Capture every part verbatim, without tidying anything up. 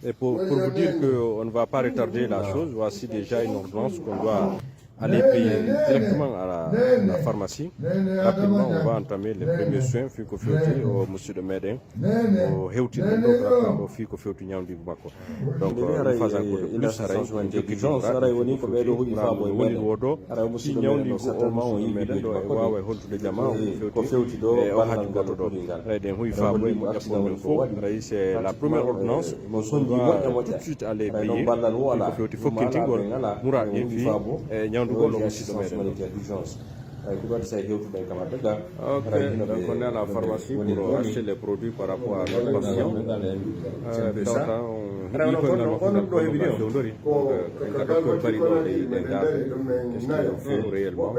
Et pour, pour vous dire qu'on ne va pas retarder la chose, voici déjà une ordonnance qu'on doit aller payer directement à la, à la pharmacie. Rapidement, on va entamer les premiers soins, fii ko fewti o musiɗɗo meɗen. O hewtini ɗo, ko ɗo fii ko fewti ñawndiigu makko. Donc, une fois encore de plus, haray en jokkiti haray woni ko ɓeeɗo huuji faa boy woni wodo. Haray o musiɗɗo meɗen o sattan ma on yiɓi meɗen ɗo e waawa e holtude jama ko fewti ɗo e o haaju goto ɗo. Haray ɗen huuji faa boy moƴƴa pour men fof. Haray c'est la première ordonnance. On doit tout de suite aller payer. Ko fewti fokkintingol muraaɗi fii e ñawndu gol o musiɗɗo meɗen ɗo. Ay, ko waɗi sa hewtude kam adda ga. Ok, donc on est à la pharmacie pour acheter les produits par rapport à nos patients. Euh, tawata on yiɗi ko ngam makko ɗo heɓi ɗo fewndori. Donc, en ka docteur bari ɗo e yiɗen darde est-ce que on fait réellement.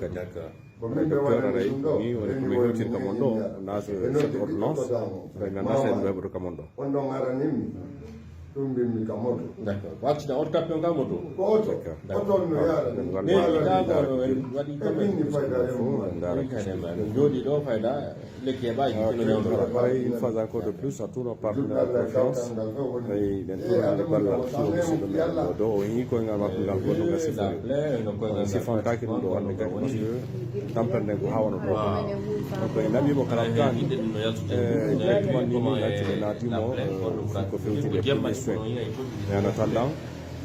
Kadi haka docteur aray ni woni ko min hewtirta mon ɗo, naata cette ordonnance. Ɓe ngannda sen ɗo heɓata ka mon ɗo. Ɗum mbinmi ka moto. D'accord. Ko accident oto tappi on ka moto? Ko oto. D'accord. Oto on no yaara. Ɗum nganndu-ɗaa waɗi ka moto. Waɗi ka moto. Fof, en ndaara kadi. Jooɗi ɗo fayda, lekki e ɓaaji, kino ñawndo. Haray, une fois encore de plus, à tous nos partenaires de confiance. Haray, ɓen fof ɓe ballal, fof ɓe siɗo men ɗo. Ɗo, o yii koyngal makko ngal, ko ɗum gasi fof. On sifantaaki ɗum ɗo hannde kadi, parce que tampere nden ko haa wano ɗo. Donc, en naɓii mo kala gaani. Eh, directement ni min natti ɓe naati mo, eh, ko fewti les premiers soins. Mais en attendant,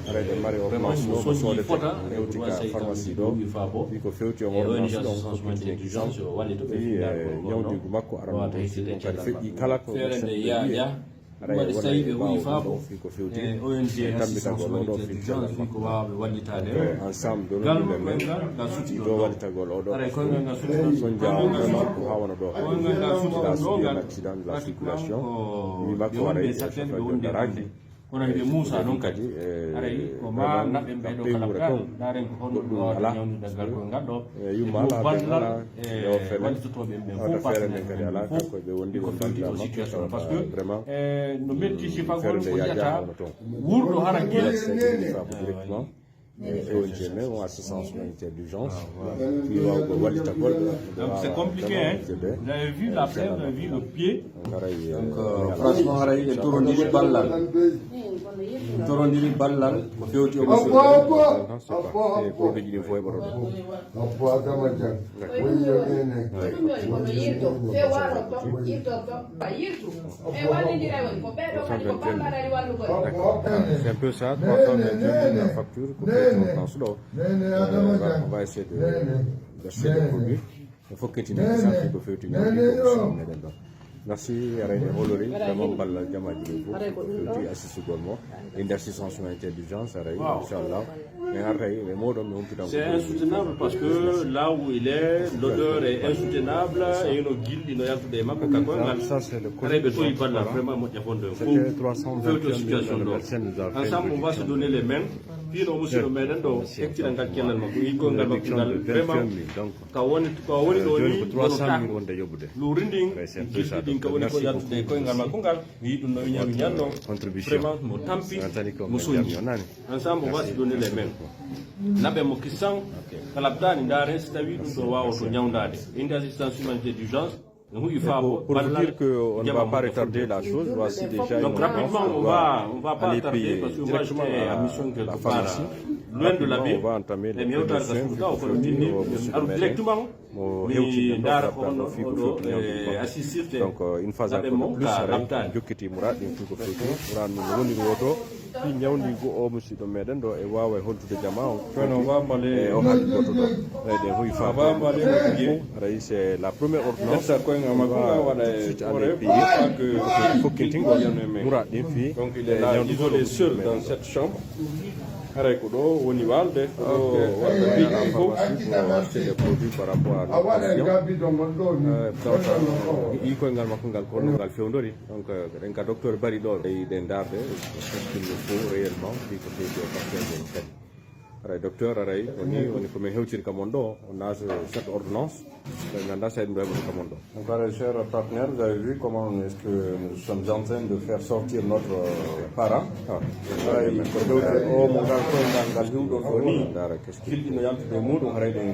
haray ɓe mari ordonnance ɗo mo soodete, hewti ka pharmacie ɗo. Fii ko fewti on ordonnance ɗon, ko fewti e urgence. Fii, eh, ñawndiigu makko arano ɗo, si ɗum kadi feƴƴi kala ko ɓe seɗɗi ɓe wi'e. Haray wona e ɓaawo ɗum ɗo, fii ko fewti e tambitagol oo ɗoo fii cellal makko. Ensemble, dow no ɗum men, ɗo wallitagol oo ɗoo. Son jaawo vraiment ko haa wano ɗoo. La suite d'un accident de la circulation. Wi makko haray e chauffeur jon daraaki. Kono hiɓe muusa non kadi. Haray ko ma naɓen ɓee ɗoo kala ɓe ndaaren ko honno ɗum ɗo alaa. Ñawndigal ko ngal ɗo. E yumma alaa ɓe ballal e wallitotooɓe ɓen fof partenaire ɓen fof. Ko fewti o situation parce que, eh, no metti sifagol ko yiyata wurɗo hara gila. E O N G men, o assistance humanitaire d'urgence. Fii waawugol wallitagol. Donc c'est compliqué, hein. Vous avez vu la plaie, vous avez vu le pied. Donc, euh, franchement, haray en torondiri ballal. En torondiri ballal, ko fewti o musidɗo. Abba, abba, abba, abba. E produit ɗin fof e ɓoto ɗo. Abba, Adama Dia. Woni yo ɓe ne. Woni yo ɓe ne. Yirtu. E wallindira woni ko ɓee ɗoo kadi ko ballal ari wallugol. D'accord. C'est un peu ça, trois cent vingt-deux mille la facture, ko fewti on ɗo. Euh, on va essayer de verser le produit. E fokkiti na ko santi ko fewti ñaawdi ko so meɗen ɗon. Merci, aray e holori, vraiment ballal jamaaji ɗin fof, ko fewti assistugol mo. E nder assistance humanitaire d'urgence, aray, inchallah. Mais aray, e moɗon, mi humpita. C'est insoutenable parce que là où il est, l'odeur est insoutenable, et no gilɗi no yaltude e makko ka koyngal. Aray ɓe toyi ballal, vraiment moƴƴa fondo en fof. Fewti o situation ɗo. Ensemble, on va se donner les mains. Fii no musiɗɗo meɗen ɗo, heɓtira ngal cellal makko, yiɗi koyngal makko ngal, vraiment. Ka woni, ka woni ɗo ni, woni ko trois cent mille wonde yoɓude. Luuri ndin, gilɗi ɗin ka woni ko yaltude e koyngal makko ngal. Mi yiɗi ɗum no wiña wiñan ɗo. Contribution. Vraiment, mo tampi, mo soñi. Ensemble, on va se donner les mains. Naɓe mo kissan, ka labdaani, ndaaren si tawii ɗum ɗo waawoto ñawndaade. Inde assistance humanitaire d'urgence, no huuƴi faabo, pour vous dire que on ne va pas retarder la chose, voici déjà une ordonnance. Donc rapidement, on va, on va pas tarder parce que moi j'étais à mission quelque part, loin de la baie. Mais mi hewtaade ka suudu ka, o kono tinni, mi aru directement. Mo hewti ɗum ɗo, ko honno fii ko fewti ñaawde ɗum. Donc, euh, une fois encore de plus, haray jokkiti muraaɗi ɗin fii ko fewti. Muraaɗi ɗin no woni woto fii ñawndiigu o musiɗɗo meɗen ɗo e waawa e holtude jamaa on. Kono o waawaa mbale e o haali goto ɗo. Eyi, ɗen huyi faa haray c'est la première ordonnance. Ƴetta koyngal makko ngal waɗa e hoore faa ko fokkintingol muraaɗi ɗin fii. Donc il est là isolé seul dans cette chambre. Haray ko ɗo woni waalde, ko ɗo waɗa pharmacie pour acheter des produits par rapport à nos patients. Euh, tawata yiɗi koyngal makko ngal, ko honno ngal fewndori. Donc, euh, eɗen ka docteur Bari ɗo, e yiɗen ndaarde, est-ce qu'il nous faut réellement, fii ko fewti o patient ɓen kadi. Haray docteur, haray ko ni woni ko min hewtiri ka mon ɗo, on a ce, cette ordonnance. Ɓe nganndaa si eɗen ɗo heɓude ka mon ɗo. Donc, haray, chers partenaires, vous avez vu comment est-ce que nous sommes en train de faire sortir notre, euh, parent. Ah. Haray ko fewti o mo ngal koyngal ngal hiwɗon ɗo ni. Gilɗi no yaltude e muɗum, haray ɗen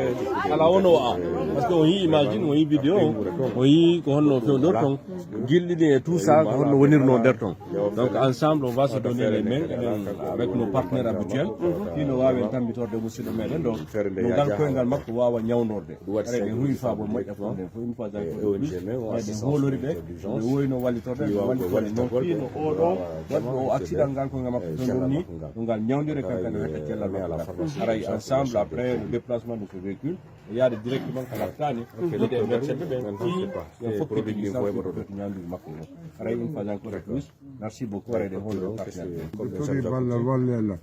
eh, alaa wonoowo an. Parce que on yii image ɗin, on yii vidéo on, on yii ko honno fewndor ton, gilɗi ɗin et tout ça, ko honno wonirnoo nder ton. Donc, ensemble, on va se donner les mains, enen, avec nos partenaires habituels, fii no waawen tammbitorde musiɗɗo meɗen ɗo, no ngal koyngal makko waawa ñawndorde. Haray ɓe huwi faabo moƴƴa fof nden, fof une fois encore de plus, haray ɓe hoolori ɓe, ɓe woyno wallitorde, ɓe wallitorde noon fii no oo ɗoo waɗɗo oo accident ngal koyngal makko to ɗum ni, no ngal ñawndire kankane hatta cellal makko ngal. Haray ensemble, après le déplacement de ce véhicule, e yaade directement ka laftani, yiide e nder cedde ɓen, fii yo fokkiti licence, fokkiti ñawndiri makko ngon. Haray une fois encore de plus, merci beaucoup, haray ɗe hoolori partenaire ɓen. Mi torii ballal, walle Allah.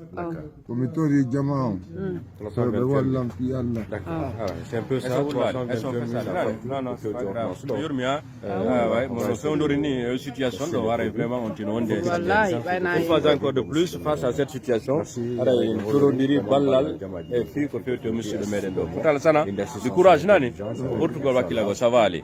Ko mi torii jamaa on. Yo ɓe wallan fii Allah. D'accord. Ah, c'est un peu ça, trois cent vingt-deux mille. Non, non, c'est pas grave. No yurmi, hein? Ah, ouais, mo no fewndori ni, eh, situation ɗo, haray vraiment on tino wonde. Wallahi, ɓay na une fois encore de plus, face à cette situation, haray en torodiri ballal e fii ko fewti o musiɗɗo meɗen ɗo. Fotala Sana, du courage nani, ko ɓurtugol wakkilagol, ça va aller.